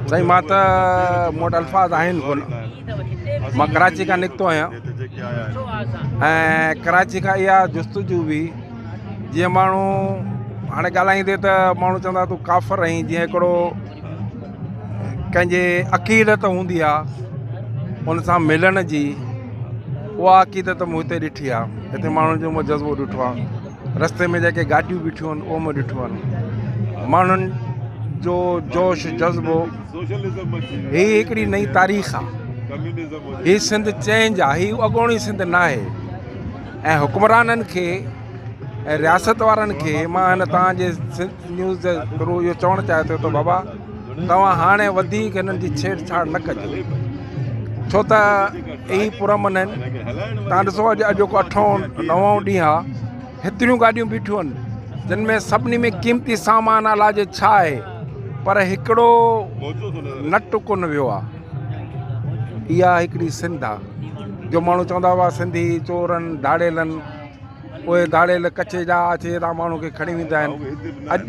سائين مان ته مون وٽ الفاظ آهن ڪونه مان ڪراچي کان نڪتو آهيان ۽ ڪراچي کان اها جستجو هئي جيئن ماڻهو هاڻي ڳالهائيندي ته ماڻهو چوندا تون ڪافر آهين جيئن هڪڙو ڪنهن جي عقيدت هوندي آهي ان سان ملڻ جي اها عقيدت مون هتي ڏٺي آهي هتي ماڻهن جو مون جذبو ڏٺو آهي رستي ۾ جيڪي گاڏيون بيٺيون آهن اهو مون ڏٺو آهي ماڻهن جو جوش جذبو هي هڪڙي نئين تاريخ آهي هي سنڌ چينج آهي هي اڳوڻي سنڌ نه آهي ۽ حڪمرانن کي ۽ رياست وارن کي مان هن توهان جي سنڌ نيوز جي ٿرو اهو چوڻ چاهيان ٿو ته بابا توهان هاڻي وڌيڪ هنن جي ڇيڙ ڇاڙ نه ڪجو ڇو ته هي پرامن آهن توهان ڏسو اڄ اڄوڪو اٺون نوون ڏينهن آهي هيتريون گاڏيون بيٺيون آهن جن ۾ سڀني ۾ قيمتي سامان الاجي ڇا آهي پر هڪڙو نٽ ڪونه ويو آهي اها هڪڙي سنڌ آهي جو ماڻهو چوندا هئا سنڌي چورن ڌاڙيلن اهي ڌاڙيل ڪچي جا اچي هتان ماڻهو کي کڻي ويندا آهن اڄ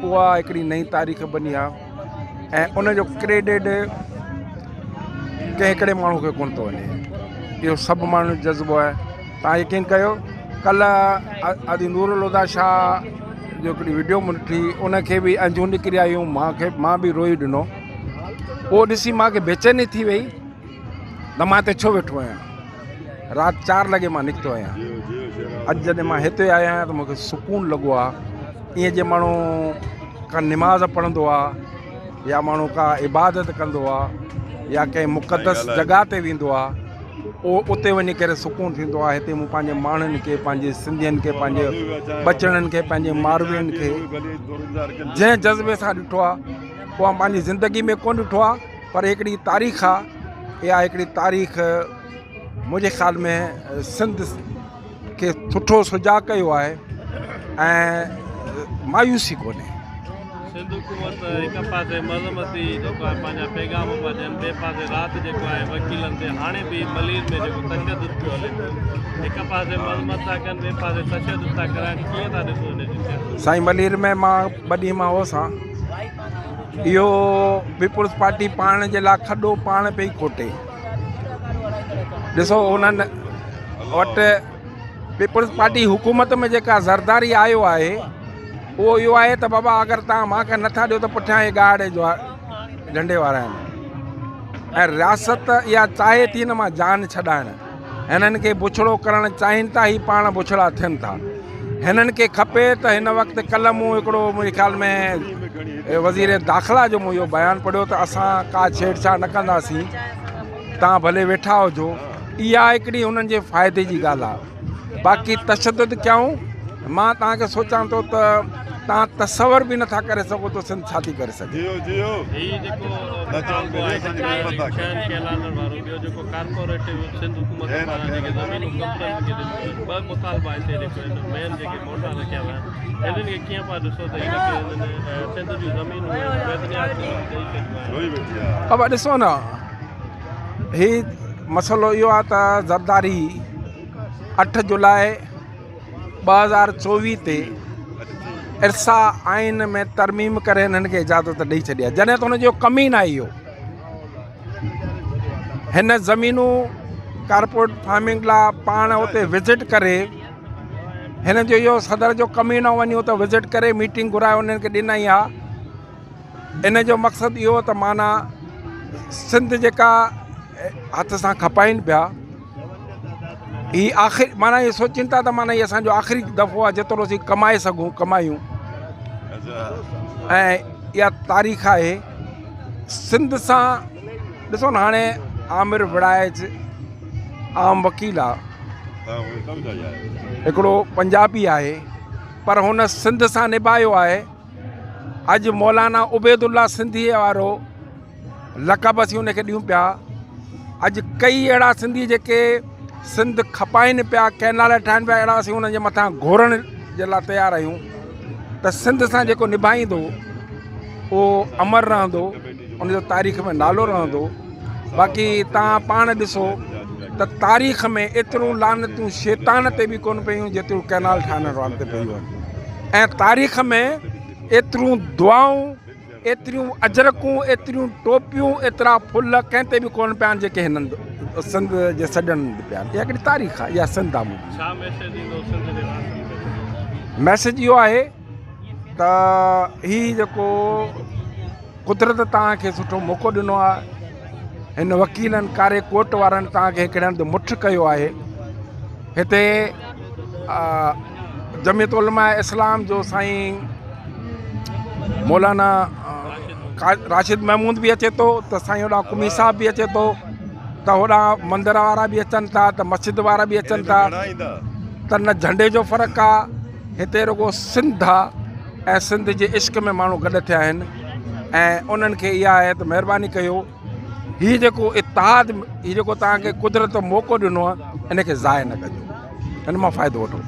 اها هڪڙي نئين تاريخ بني آهي ۽ ان جو ڪريڊٽ ڪنهن هڪڙي ماڻهو کي ڪونه ٿو وڃي اهو سڀ ماڻهن جو جذبو آهي تان يقين ڪيو ڪلهه ادي نور الهديٰ شاهه جو هڪڙي وڊيو مون ڏٺي ان کي به انجون نڪري آيون مانکي مان به روئي ڏنو اهو ڏسي مانکي بيچيني ٿي وئي ته مان هتي ڇو ويٺو آهيان رات چار لڳي مان نڪتو آهيان اڄ جڏهن مان هتي آيو آهيان ته مونکي سڪون لڳو آهي ائين جي ماڻهو ڪا نماز پڙهندو آهي يا ماڻهو ڪا عبادت ڪندو آهي يا ڪنهن مقدس جڳهه تي ويندو آهي اهو اتي وڃي ڪري سڪون ٿيندو آهي هتي مون پنهنجي ماڻهن کي پنهنجي سنڌين کي پنهنجي ٻچڙن کي پنهنجي ماروين کي جنهن جذبي سان ڏٺو آهي اها پنهنجي زندگي ۾ ڪونه ڏٺو آهي پر هڪڙي تاريخ آ اها هڪڙي تاريخ منهنجي خيال ۾ سنڌ کي سٺو سجاڳ ڪيو آهي ۽ مايوسي ڪونهي. سنڌ حڪومت هڪ پاسي مذمتي جيڪو آهي پنهنجا پيغام پيا ڏين ٻئي پاسي رات جيڪو آهي وڪيلن تي هاڻي به ملير ۾ جيڪو تشدد پيو هلي پيو هڪ پاسي مذمت ٿا ڪن ٻئي پاسي تشدد ٿا ڪرائن ڪيئن ٿا ڏسو ان جي سياست. سائين ملير ۾ مان ٻه ڏينهن مان هوس ها. اهو پيپلز پارٽي پاڻ جي لاء کڏو پاڻ پئي کوٽي. ڏسو انهن وٽ پيپلز پارٽي حڪومت ۾ جيڪا زرداري آيو آهي اهو اهو آهي ته بابا اگر توهان مان کي نٿا ڏيو ته پٺيان هي گاڙي جو جهنڊي وارا آهن ۽ رياست اها چاهي ٿي هن مان جان ڇڏائڻ هنن کي بڇڙو ڪرڻ چاهين ٿا هي پاڻ بڇڙا ٿين ٿا هنن کي کپي ته هن وقت ڪلهه مون هڪڙو منهنجي خيال ۾ وزير داخلا جو مون اهو بيان پڙهيو ته اسان ڪا ڇيڙڇاڙ نه ڪنداسين تان ڀلي ويٺا هجو اها هڪڙي هنن جي فائدي جي ڳالهه آهي باقي تشدد ڪيائون مان توهان کي سوچان ٿو ته توهان تصور به نٿا ڪري سگهو ته سنڌ ڇا ٿي ڪري سگهي. هي جيڪو مطالبو آهي ڇهن ڪئنالن وارو ٻيو جيڪو ڪارپوريٽو سنڌ حڪومت پاران جيڪي زمينون ڪمپنين کي ڏنيون ويون ٻه مطالبا هتي جيڪو آهن مين جيڪي مورچا رکيا ويا آهن هنن کي ڪيئن پيا ڏسو ته هن کي هنن سنڌ جون زمينون معدنيات ڏئي ڇڏيون آهن. بابا ڏسو نه هي مسئلو اهو آهي ته زرداري اٺ جولاء 2024 تي ارسا آئين ۾ ترميم ڪري هنن کي اجازت ڏئي ڇڏي آهي جڏهن ته هن جو ڪم ئي ناهي اهو هن زمينون ڪارپوريٽ فارمنگ لاء پاڻ اتي وزٽ ڪري هن جو اهو صدر جو ڪم ئي نه وڃي اتي وزٽ ڪري ميٽنگ گهرائي انهن کي ڏنائين ها ان جو مقصد اهو ته معنيٰ سنڌ جيڪا هٿ سان کپائين پيا هي آخر معنيٰ هي سوچين ٿا ته معنيٰ هي اسانجو آخري دفعو آهي جيترو اسين ڪمائي سگهون ڪمايون ۽ اها تاريخ آهي سنڌ سان ڏسو نه هاڻي عامر وڙائچ عام وڪيل آهي هڪڙو پنجابي آهي پر هن سنڌ سان نڀايو آهي اڄ مولانا عبيد الله سنڌيء وارو لقب اسين ان کي ڏيون پيا. اڄ ڪئي اهڙا سنڌي جيڪي سنڌ کپائين پيا، ڪئنال ٺاهين پيا، اهڙا اسين انهن جي مٿان گهورڻ جي لاء تيار آهيون ته سنڌ سان جيڪو نڀائيندو اهو امر رهندو، ان جو تاريخ ۾ نالو رهندو. باقي توهان پاڻ ڏسو ته تاريخ ۾ ايتريون لعنتون شيطان تي به ڪونه پيون جيتريون ڪئنال ٺاهڻ وارن تي پيون آهن ۽ تاريخ ۾ ايتريون دعائون. ايتريون اجرڪون، ايتريون ٽوپيون، ايترا ڦل ڪنهن تي به ڪونه پيا آهن جيڪي هنن سنڌ جي سڄڻن تي پيا آهن. اها هڪڙي تاريخ آهي، اها سنڌ آهي منهنجي. ڇا ميسيج ڏيندو سنڌ جي واسين کي؟ ميسيج اهو آهي ته هي جيڪو قدرت توهان کي سٺو موقعو ڏنو آهي، هن وڪيلن ڪاري ڪوٽ وارن توهان کي هڪڙي هنڌ مٺ ڪيو آهي. هتي جمعيت علماء اسلام جو سائين مولانا راشد محمود به اچي ٿو ته سائين هوڏانهن قمي صاحب به اچي ٿو ته هوڏانهن مندر وارا به اچن ٿا ته مسجد وارا به اچن ٿا ته نه جهنڊي جو فرق آ هتي رڳو سنڌ آ ۽ سنڌ جي عشق ۾ ماڻهو گڏ ٿيا آهن ۽ انهن کي اها آهي ته مهرباني ڪيو هي جيڪو اتحاد هي جيڪو توهان کي قدرت موقعو ڏنو آهي ان کي ضايع نه ڪجو ان مان فائدو وٺو.